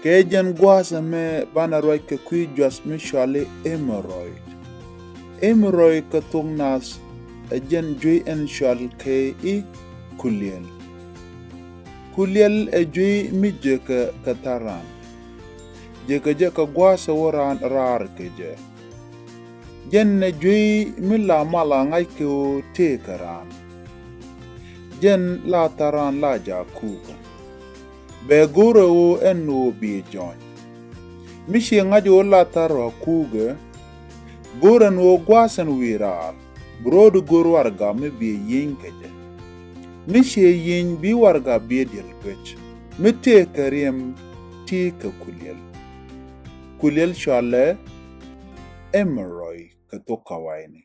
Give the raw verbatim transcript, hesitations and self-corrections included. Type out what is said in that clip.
Kɛ jɛn gua̱a̱th ɛmɛ banɛ ruac kɛ kui̱ juath mi cɔal i̱ hemorrhoid. Hemorrhoid kɛ thok nath ɛ jɛn juey ɛn cɔal kɛ i̱ kuliɛl. Kuliɛl ɛ juey mi jekɛ kɛ tha̱a̱ŋ raan. Jekɛ jɛ kɛ gua̱a̱th ɛ wä raan raar kɛ jɛ. Jɛn ɛ juey mi la mal a ŋa̱ckɛ ɣöö tëëkɛ raan. Jɛn la tha̱a̱ŋ raan la jaak kuukä. Bɛ go̱rɛ ɣöö ɛn ɣöö biɛ jɔ̱ɔ̱ny. Mi ciɛ ŋa̱c ɣöö la tha̱a̱ŋ raan kuukä, go̱rɛ ɛn ɣöö gua̱a̱th ɛn wi̱i̱ raar, bi rɔɔdu go̱r warɛga mi biɛ yieny kɛ jɛ. Mi ciɛ yieny bi warɛga biɛ diɛl guec. Mi tëëkɛ riɛm ti kɛ kuliɛl. Kuliɛl cɔalɛ hemorrhoid kɛ thok kawayni.